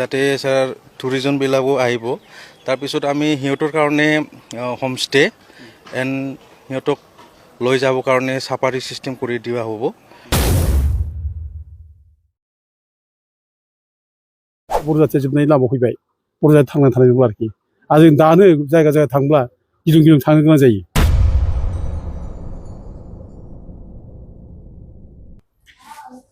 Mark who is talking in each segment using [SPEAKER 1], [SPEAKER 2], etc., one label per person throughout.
[SPEAKER 1] যাতে স্যার টুৰিজমবিলাকো আহিব তাৰপিছত আমি সিহঁতৰ কাৰণে হোমষ্টে এণ্ড সিহঁতক লৈ যাবৰ কাৰণে চাফাৰী চিষ্টেম কৰি দিয়া হ'ব।
[SPEAKER 2] बर' जातिया जोबनायनि लामायाव फैबाय बर' जाति थांना थानाय नंला आरोखि आरो जों दानो जायगा जायगा थांब्ला गिलुं गिलुं थांनो गोनां जायो।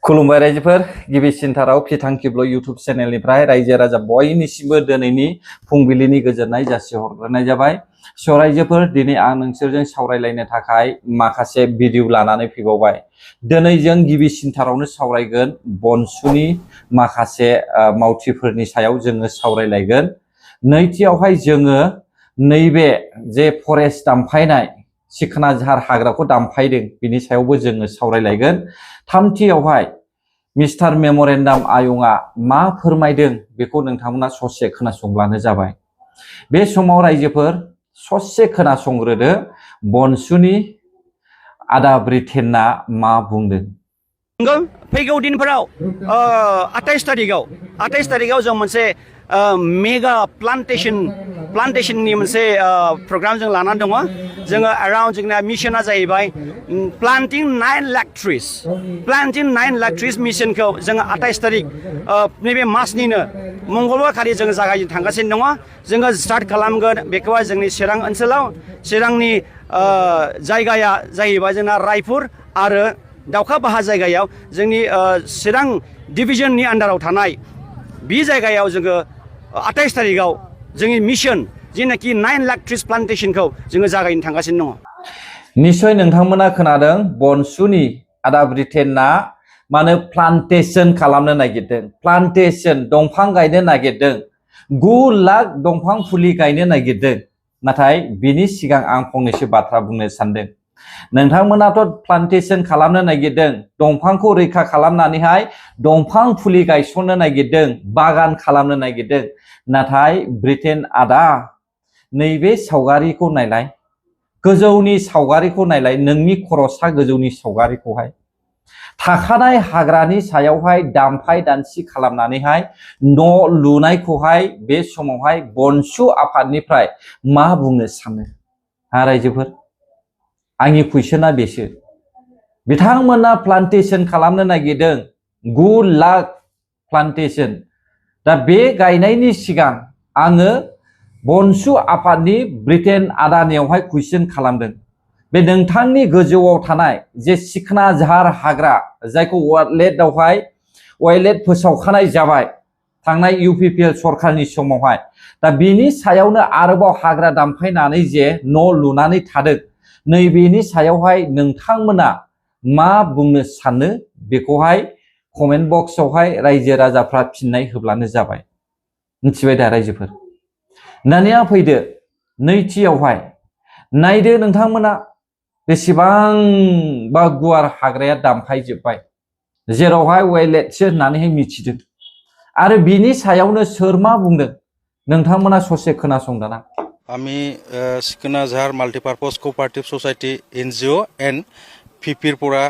[SPEAKER 3] खुलुमबाय रायजोफोर गिबिसिनथाराव फिथां किब्ल इउटुब चेनेलनिफ्राय रायजो राजा बयनिसिमबो दिनैनि फुंबिलिनि गोजोननाय जासिहरग्रोनाय जाबाय। स' रायजोफोर दिनै आं नोंसोरजों सावरायलायनो थाखाय माखासे भिडिअ लानानै फैबावबाय। दिनै जों गिबिसिनथारावनो सावरायगोन बनसुनि माखासे मावथिफोरनि सायाव जोङो सावरायलायगोन। नैथियावहाय जोङो नैबे जे फरेस्ट दामफायनाय सिखोना जाहार हाग्राखौ दामफायदों बिनि सायावबो जोङो सावरायलायगोन। थामथियावहाय मिस्टार मेम'रेन्डाम आयंआ मा फोरमायदों बेखौ नोंथांमोना ससे खोनासंब्लानो जाबाय। बे समाव रायजोफोर ससे खोनासंग्रोदो बनसुनि आदा ब्रिटेनआ मा बुंदों।
[SPEAKER 4] फैगौ दिनफोराव 28 तारिखाव जों मोनसे मेगा प्लान्टेशननि मोनसे प्रग्राम जों लानानै दङ। जोङो एराउन्ड जोंना मिशना जाहैबाय प्लान्टिं 9 लाख ट्रिस मिशनखौ जोङो 28 तारिख नैबे मासनिनो मंगलबार खालि जोङो जागायनो थांगासिनो दङ। जोङो स्टार्ट खालामगोन बेखौहाय जोंनि चिरां ओनसोलाव। चिरांनि जायगाया जाहैबाय जोंना रायपुर आरो दाउखा बाहा जायगायाव जोंनि चिरां डिभिजननि आन्डाराव थानाय बे जायगायाव जोङो 28 तारिखाव जोंनि मिशन जेनाखि 9 लाख ट्रिस प्लान्टेशनखौ जोङो जागायनो थांगासिनो दङ।
[SPEAKER 3] निश्चय नोंथांमोना खोनादों बनसुनि आदा ब्रिटेनआ माने प्लान्टेशन खालामनो नागिरदों। प्लान्टेशन दंफां गायनो नागिरदों। 9 लाख दंफां फुलि गायनो नागिरदों। नाथाय बिनि सिगां आं फंनैसो बाथ्रा बुंनो सानदों। नोंथांमोनाथ' प्लान्टेशन खालामनो नागिरदों, दंफांखौ रैखा खालामनानैहाय दंफां फुलि गायसननो नागिरदों, बागान खालामनो नागिरदों। नाथाय ब्रिटेन आदा नैबे सावगारिखौ नायलाय, गोजौनि सावगारिखौ नायलाय, नोंनि खर'सा गोजौनि सावगारिखौहाय थाखानाय हाग्रानि सायावहाय दामफाय दानसि खालामनानैहाय न' लुनायखौहाय बे समावहाय बनसु आफादनिफ्राय मा बुंनो सानो रायजोफोर? आंनि कुइसना बेसो। बिथांमोना प्लान्टेशन खालामनो नागिरदों 9 लाख प्लान्टेशन। दा बे गायनायनि सिगां आङो बनसु आफादनि ब्रिटेन आदानियावहाय कुइसन खालामदों। बे नोंथांनि गोजौआव थानाय जे सिखोना जाहार हाग्रा जायखौ वाइल्डलाइफ फोसावखानाय जाबाय थांनाय UPPL सरखारनि समावहाय, दा बिनि सायावनो आरोबाव हाग्रा दामफायनानै जे न' लुनानै थादों, नैबेनि सायावहाय नोंथांमोना मा बुंनो सानो बेखौहाय कमेन्ट बक्सआवहाय रायजो राजाफ्रा फिननाय होब्लानो जाबाय। मिथिबाय दा रायजोफोर? दानिया फैदो नैथियावहाय नायदो नोंथांमोना बेसेबांबा गुवार हाग्राया दामफायजोब्बाय, जेरावहाय वाइल्डलाइफसो होननानैहाय मिथिदों। आरो बिनि सायावनो सोर मा बुंदों नोंथांमोना ससे खोनासंदाना।
[SPEAKER 1] আমি চিকনা জাহার মাল্টিপারপজ কোঅপাৰেটিভ ছ'চাইটি NGO এণ্ড PPৰ পৰা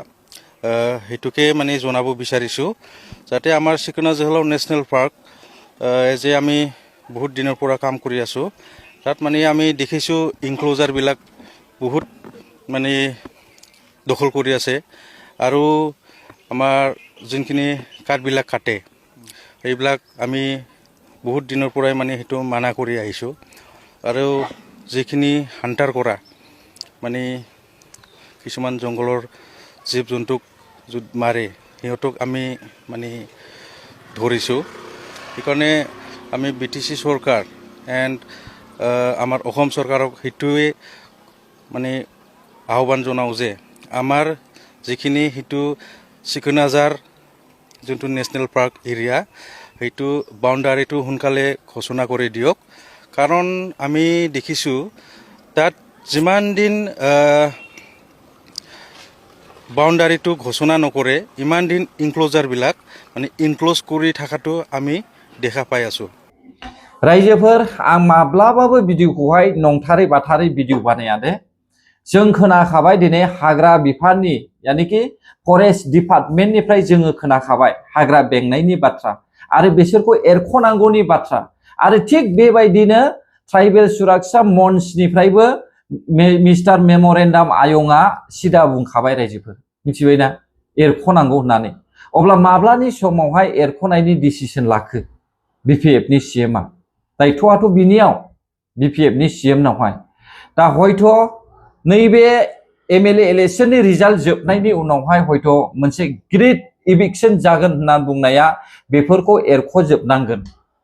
[SPEAKER 1] সেইটোকে মানে জনাব বিচাৰিছোঁ যাতে আমাৰ চিকনা জাহাৰৰ নেশ্যনেল পাৰ্ক যে আমি বহুত দিনৰ পৰা কাম কৰি আছোঁ, তাত মানে আমি দেখিছোঁ ইনক্ল'জাৰবিলাক বহুত মানে দখল কৰি আছে। আৰু আমাৰ যোনখিনি কাঠবিলাক কাটে সেইবিলাক আমি বহুত দিনৰ পৰাই মানে সেইটো মানা কৰি আহিছোঁ। আৰু যিখিনি হাণ্টাৰ কৰা মানে কিছুমান জংঘলৰ জীৱ জন্তুক মাৰে সিহঁতক আমি মানে ধৰিছোঁ। সেইকাৰণে আমি BTC চৰকাৰ এণ্ড আমাৰ অসম চৰকাৰক সেইটোৱে মানে আহ্বান জনাওঁ যে আমাৰ যিখিনি সেইটো চিকনা জাহার যোনটো নেশ্যনেল পাৰ্ক এৰিয়া সেইটো বাউণ্ডাৰীটো সোনকালে ঘোষণা কৰি দিয়ক। কাৰণ আমি দেখিছোঁ তাত যিমান দিন বাউণ্ডাৰীটো ঘোষণা নকৰে ইমান দিন ইনক্ল'জাৰবিলাক মানে ইনক্ল'জ কৰি থকাটো আমি দেখা পাই আছোঁ।
[SPEAKER 3] रायजोफोर आं माब्लाबाबो भिडिअखौहाय नंथारै बाथारै भिडिअ बानाया दे। जों खोनाखाबाय दिनै हाग्रा बिफाननि यानिकि फरेस्ट डिपार्टमेन्टनिफ्राय जोङो खोनाखाबाय हाग्रा बेंनायनि बाथ्रा। आरो बिसोरखौ एरख'नांगौनि बाथ्रा आरो थिग बेबायदिनो ट्राइबेल सुरक्षा मन्चनिफ्रायबो मिस्टार मेम'रेन्डाम आयंआ सिदा बुंखाबाय रायजोफोर मिथिबायना एरख'नांगौ होननानै अब्ला माब्लानि समावहाय एरख'नायनि डिसिसन लाखो बिपिएफनि सीएमआ दायथ'आथ' बिनियाव बिपिएफनि सीएमनावहाय दा हयथ' नैबे एमएलए इलेक्शननि रिजाल्ट जोबनायनि उनावहाय हयथ' मोनसे ग्रेट इभिक्सन जागोन होनना बुंनाया बेफोरखौ एरख'जोबनांगोन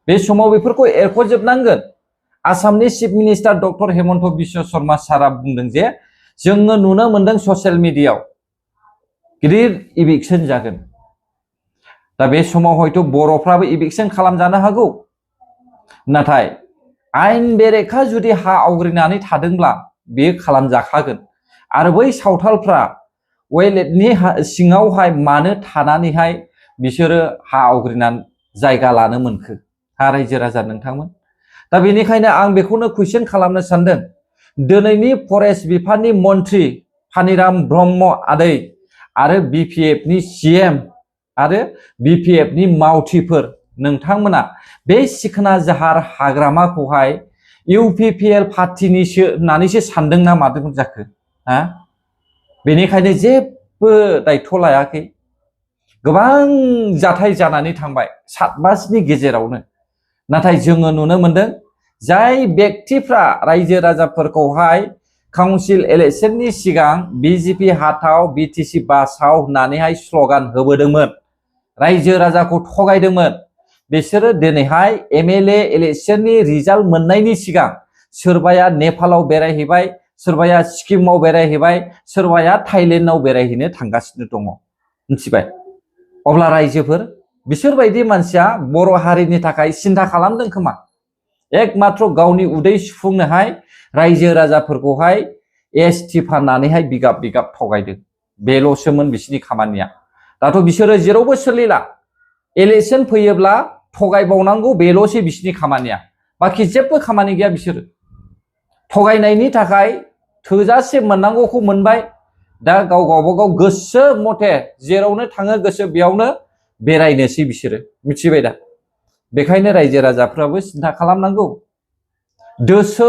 [SPEAKER 3] बे समाव बेफोरखौ एरख'जोबनांगोन आसामनि chief minister doctor Hemant Biswa Sharma सारा बुंदों जे जोङो नुनो मोनदों ससियेल मिडियायाव गिदिर इभिक्सन जागोन दा बे समाव हयथ' बर'फ्राबो इभिक्सन खालामजानो हागौ नाथाय आयेन बेरेखा जुदि हा आवग्रिनानै थादोंब्ला बेयो खालामजाखागोन आरो बै सावथालफ्रा वेलेटनि सिङावहाय मानो थानानैहाय बिसोरो हा आवग्रिनानै जायगा लानो मोनखो हा रायजो राजा नोंथांमोन दा बेनिखायनो आं बेखौनो कुइसन खालामनो सानदों दिनैनि फरेस्ट बिफाननि मन्त्रि फानिराम ब्रह्म आदै आरो बिपिएफनि सीएम आरो बिपिएफनि मावथिफोर नोंथांमोना बे सिखोना जाहार हाग्रामाखौहाय इउपिपिएल पार्टिनिसो होननानैसो सानदों ना मादों जाखो हा बेनिखायनो जेबो दायथ' लायाखै गोबां जाथाय जानानै थांबाय 7 मासनि गेजेरावनो नाथाय जोङो नुनो मोनदों जाय व्यक्तिफ्रा रायजो राजाफोरखौहाय काउन्सिल इलेक्शननि सिगां बिजेपि हाथाव बिटिसि बासाव होननानैहाय स्ल'गान होबोदोंमोन रायजो राजाखौ थगायदोंमोन बिसोरो दिनैहाय एमएलए इलेक्शननि रिजाल्ट मोननायनि सिगां सोरबाया नेपालाव बेरायहैबाय सोरबाया सिक्किमाव बेरायहैबाय सोरबाया थाइलेण्डआव बेरायहैनो थांगासिनो दङ मिथिबाय अब्ला रायजोफोर बिसोरबायदि मानसिया बर' हारिनि थाखाय सिन्था खालामदों खोमा एकमात्र गावनि उदै सुफुंनोहाय रायजो राजाफोरखौहाय एसटि फाननानैहाय बिगाब बिगाब थगायदों बेल'सोमोन बिसोरनि खामानिया दाथ' बिसोरो जेरावबो सोलिला इलेक्शन फैयोब्ला थगायबावनांगौ बेल'सै बिसोरनि खामानिया बाखि जेबो खामानि गैया बिसोरो थगायनायनि थाखाय थोजासे मोननांगौखौ मोनबाय दा गावबागाव गोसो मथे जेरावनो थाङो गोसो बेयावनो बेरायनोसै बिसोरो मिथिबाय दा बेखायनो रायजो राजाफ्राबो सिन्था खालामनांगौ दोसो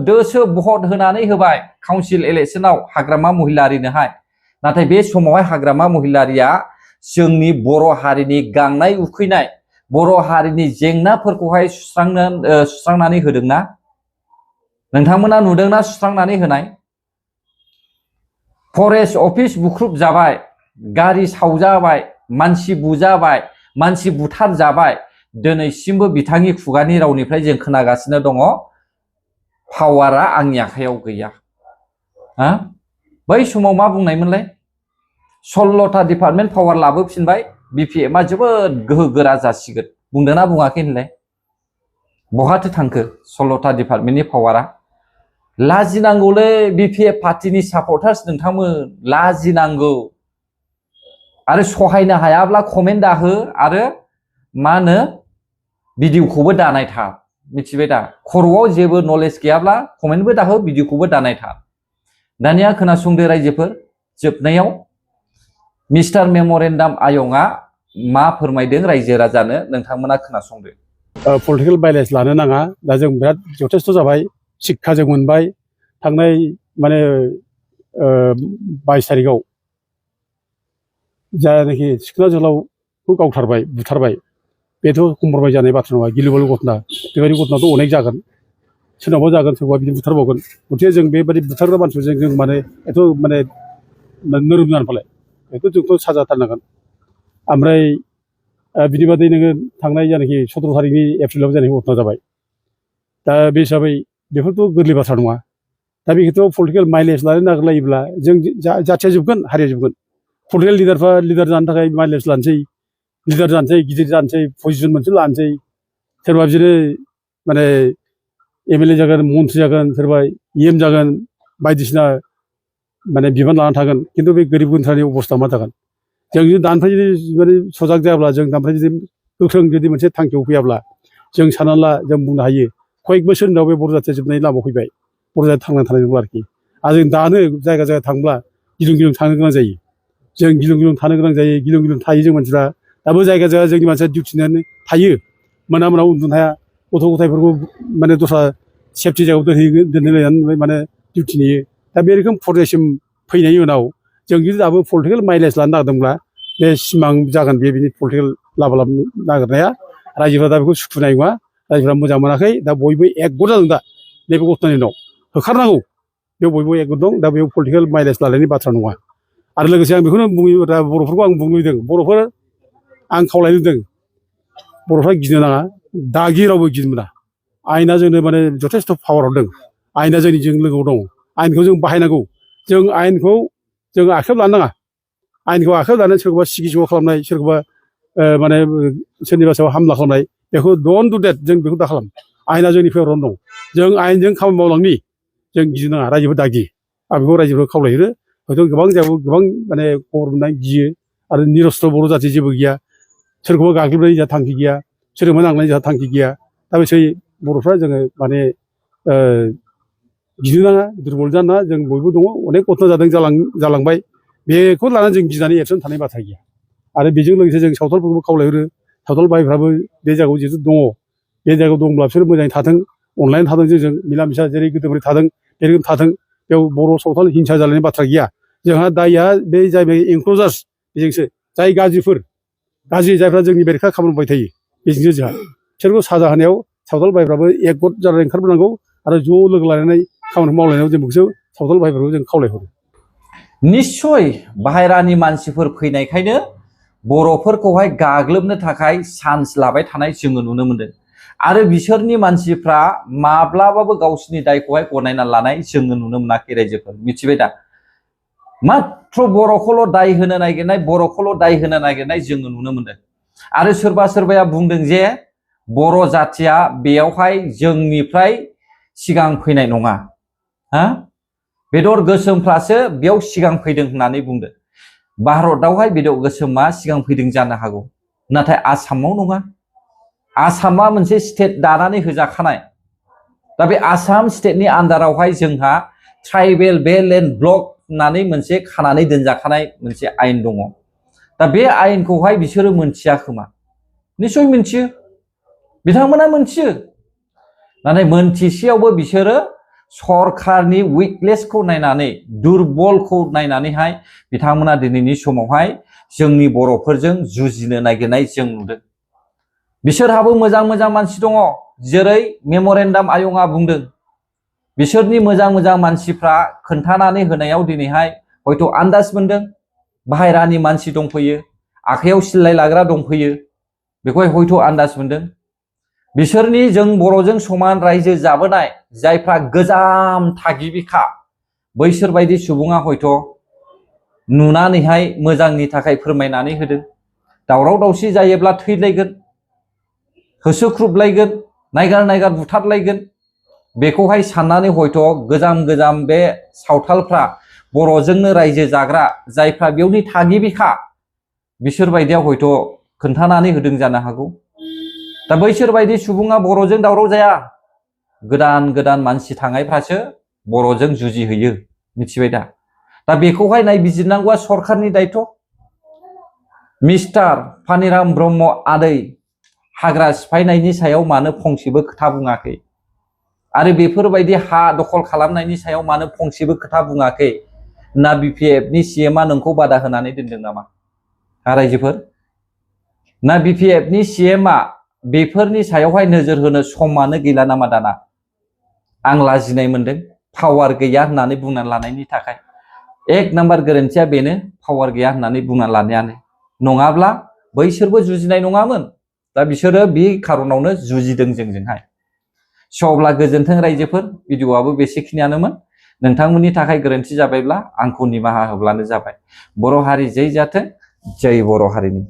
[SPEAKER 3] दोसो भट होनानै होबाय काउन्सिल इलेक्शनाव हाग्रामा महिलारिनोहाय नाथाय बे समावहाय हाग्रामा महिलारिया जोंनि बर' हारिनि गांनाय उखैनाय बर' हारिनि जेंनाफोरखौहाय सुस्रांनानै होदोंना नोंथांमोना नुदोंना सुस्रांनानै होनाय फरेस्ट अफिस बुख्रुब जाबाय गारि सावजाबाय मानसि बुजाबाय मानसि बुथार जाबाय दिनैसिमबो बिथांनि खुगानि रावनिफ्राय जों खोनागासिनो दङ पावारा आंनि आखायाव गैया हा बै समाव मा बुंनायमोनलाय 16टा डिपार्टमेन्ट पावार लाबोफिनबाय बिपिएफआ जोबोद गोहो गोरा जासिगोन बुंदोंना बुङाखै होनलाय बहाथो थांखो 16टा डिपार्टमेन्टनि पावारा लाजिनांगौलै बिपिएफ पार्टिनि सापर्टार्स नोंथांमोन लाजिनांगौ आरो सहायनो हायाब्ला कमेन्ट दाहो आरो मा होनो भिडिअखौबो दानायथार मिथिबाय दा खर'आव जेबो नलेज गैयाब्ला कमेन्टबो दाहो भिडिअखौबो दानायथार दानिया खोनासंदो रायजोफोर जोबनायाव मिस्टार मेम'रेन्डाम आयंआ मा फोरमायदों रायजो राजानो नोंथांमोना खोनासंदो
[SPEAKER 2] पलिटिकेल भायलेन्स लानो नाङा दा जों बिराद जथेस्थ' जाबाय शिक्षा जों मोनबाय थांनाय माने 22 तारिखआव जायनाखि सिखोना जोहोलावखौ गावथारबाय बुथारबाय बेथ' कम्प्रमाइज जानाय बाथ्रा नङा गिलुबालु घटना बेबायदि घटनाथ' अनेक जागोन सोरनावबा जागोन सोरबा बिदिनो बुथारबावगोन गथिखे जों बेबायदि बुथारग्रा मानसिजों जों माने एथ' माने नोरोम जानो फालाय बेखौ जोंथ' साजा थारनांगोन ओमफ्राय बिनि बादै नोङो थांनाय जानाखि 17 तारिखनि एप्रिलाव जानाय घटना जाबाय दा बे हिसाबै बेफोरथ' गोरलै बाथ्रा नङा दा बे खेथ्रआव पलिटिकेल माइलेज लानो नागिरलायोब्ला जों जाथिया जोबगोन हारिया जोबगोन पलिटिकेल लिडारफ्रा लिडार जानो थाखाय माइलेज लानोसै लिडार जानोसै गिदिर जानोसै पजिसन मोनसे लानोसै सोरबा बिदिनो माने एमएलए जागोन मन्थ्रि जागोन सोरबा इएम जागोन बायदिसिना माने बिबान लाना थागोन खिन्थु बे गोरिब गुन्द्रानि अबस्था मा जागोन जों जुदि दानिफ्राय जुदि माने सजाग जायाब्ला जों दानिफ्राय जुदि गोख्रों जुदि मोनसे थांखियाव फैयाब्ला जों सानना ला जों बुंनो हायो कयेक बोसोरनि उनाव बे बर' जाथिया जोबनायनि लामायाव फैबाय बर' जाथिया थांनानै थानाय नंला आरोखि आरो जों दानो जायगा जायगा थांब्ला गिलुं गिलुं थांनो गोनां जायो जों गिलुं गिलुं थानो गोनां जायो गिलुं गिलुं थायो जों मानसिफ्रा दाबो जायगा जायगा जोंनि मानसिया डिउटिनानै थायो मोना मोना उन्दुनो हाया गथ' गथायफोरखौ माने दस्रा सेफटि जायगायाव दोनहैलायनानै माने डिउटि नेयो दा बे रोखोम पर्यायसिम फैनायनि उनाव जों जुदि दाबो पलिटिकेल माइलेज लानो नागिरदोंब्ला बे सिमां जागोन बिनि पलिटिकेल लाबा नागिरनाया रायजोफ्रा दा बेखौ सुखुनाय नङा रायजोफ्रा मोजां मोनाखै दा बयबो एकगद जादों दा नैबे गथनानि उनाव होखारनांगौ बेयाव बयबो एकगद दं दा बेयाव पलिटिकेल माइलेज लानायनि बाथ्रा नङा आरो लोगोसे आं बेखौनो बुङो दा बर'फोरखौ आं बुंनो लुबैदों बर'फोर आं खावलायनो लुबैदों बर'फ्रा गिनो नाङा दागि रावबो गिनो मोना आयेना जोंनो माने जथेस्थ' पावाराव दं आयेना जोंनिजों लोगोआव दं आयेनखौ जों बाहायनांगौ जों आयेनखौ जों आखायाव लानो नाङा आयेनखौ आखायाव लानानै सोरखौबा सिगि सिग' खालामनाय सोरखौबा माने सोरनिबा सायाव हामला खालामनाय बेखौ डन्ट डु देट जों बेखौ दा खालाम आयेना जोंनि फेभरावनो दं जों आयेनजों खामानि मावलांनि जों गिनो नाङा रायजोफोर दागि आं बेखौ रायजोफोरखौ खावलायहरो हयथ' गोबां जायगायाव गोबां माने खबर मोननाय गियो आरो निरस्त्र बर' जाथि जेबो गैया सोरखौबा गाग्लोबनायनि जोंहा थांखि गैया सोरखौबा नांनायनि जोंहा थांखि गैया दा बेसै बर'फ्रा जोङो माने गिनो नाङा दुरबल जानो नाङा जों बयबो दङ अनेक घटना जादों जालांबाय बेखौ लानानै जों गिनानै एबसेन्ट थानाय बाथ्रा गैया आरो बेजों लोगोसे जों सावथालफोरखौबो खावलायहरो सावथाल भाइफ्राबो बे जायगायाव जिहेतु दङ बे जायगायाव दंब्ला बिसोर मोजाङै थाथों अनलाइन थाथों जों मिला मिसा जेरै गोदोनिफ्राय थादों बे रोखोम थाथों बेयाव बर' सावथाल हिंसा जालायनाय बाथ्रा गैया जोंहा दायया बे जाहैबाय एनक्ल'जार्स बेजोंसो जाय गाज्रि जायफ्रा जोंनि बेरेखा खामानि मावबाय थायो बेजोंसो जोंहा बिसोरखौ साजा होनायाव सावथाल भाइफ्राबो एकगद जानानै ओंखारबोनांगौ आरो ज' लोगो लानानै खामानि मावलायनायाव जों बेखौसो सावथाल भाइफोरखौ जों खावलायहरो
[SPEAKER 3] निस्सय बाहेरानि मानसिफोर फैनायखायनो बर'फोरखौहाय गाग्लोबनो थाखाय चान्स लाबाय थानाय जोङो नुनो मोनदों आरो बिसोरनि मानसिफ्रा माब्लाबाबो गावसिनि दायखौहाय गनायना लानाय जोङो नुनो मोनाखै रायजोफोर मिथिबाय दा माथ्र बर'खौल' दाय होनो नागिरनाय जोङो नुनो मोनदों आरो सोरबाया बुंदों जे बर' जाथिया बेयावहाय जोंनिफ्राय सिगां फैनाय नङा बेदर गोसोमफ्रासो बेयाव सिगां फैदों होननानै बुंदों भारतआवहाय बेदर गोसोमा सिगां फैदों जानो हागौ नाथाय आसामाव नङा आसामा मोनसे स्टेट दानानै होजाखानाय दा बे आसाम स्टेटनि आन्दारावहाय जोंहा ट्राइबेल बेल्ट एन्ड ब्लक होननानै मोनसे खानानै दोनजाखानाय मोनसे आयेन दङ दा बे आयेनखौहाय बिसोरो मोनथिया खोमा निस्सय मोनथियो बिथांमोना मोनथियो नाथाय मोनथिसेयावबो बिसोरो सरकारनि उइकनेसखौ नायनानै दुरबलखौ नायनानैहाय बिथांमोना दिनैनि समावहाय जोंनि बर'फोरजों जुजिनो नागिरनाय जों नुदों बिसोरहाबो मोजां मानसि दङ जेरै मेमरेन्डाम आयंआ बुंदों बिसोरनि मोजां मानसिफ्रा खोन्थानानै होनायाव दिनैहाय हयथ' आन्दाज मोनदों बाहेरानि मानसि दंफैयो आखायाव सिलाय लाग्रा दंफैयो बेखौहाय हयथ' आन्दाज मोनदों बिसोरनि जों बर'जों समान रायजो जाबोनाय जायफ्रा गोजाम थागिबिखा बैसोर बायदि सुबुङा हयथ' नुनानैहाय मोजांनि थाखाय फोरमायनानै होदों दावराव दावसि जायोब्ला थैलायगोन होसोख्रुबलायगोन नायगार बुथारलायगोन बेखौहाय साननानै हयथ' गोजाम बे सावथालफ्रा बर'जोंनो रायजो जाग्रा जायफ्रा बेयावनि थागिबिखा बिसोर बायदिया हयथ' खोन्थानानै होदों जानो हागौ दा बैसोर बायदि सुबुङा बर'जों दावराव जाया गोदान मानसि थांनायफ्रासो बर'जों जुजिहैयो मिथिबाय दा बेखौहाय नायबिजिरनांगौआ सरकारनि दायथ' मिस्टार पानिराम ब्रह्म आदै हाग्रा सिफायनायनि सायाव मानो फंसेबो खोथा बुङाखै आरो बेफोरबायदि हा दखल खालामनायनि सायाव मानो फंसेबो खोथा बुङाखै ना बिपिएफनि सीएमआ नोंखौ बादा होनानै दोनदों नामा रायजोफोर ना बिपिएफनि सीएमआ बेफोरनि सायावहाय नोजोर होनो समानो गैला नामा दाना आं लाजिनाय मोनदों पावार गैया होननानै बुंनानै लानायनि थाखाय एक नाम्बार गोरोन्थिया बेनो पावार गैया होननानै बुंनानै लानायानो नङाब्ला बैसोरबो जुजिनाय नङामोन दा बिसोरो बे खारनावनो जुजिदों जोंजोंहाय अब्ला गोजोन्थों रायजोफोर भिडिअआबो बेसेखिनियानोमोन नोंथांमोननि थाखाय गोरोन्थि जाबायब्ला आंखौ निमाहा होब्लानो जाबाय बर' हारि जै जाथों जै बर' हारिनि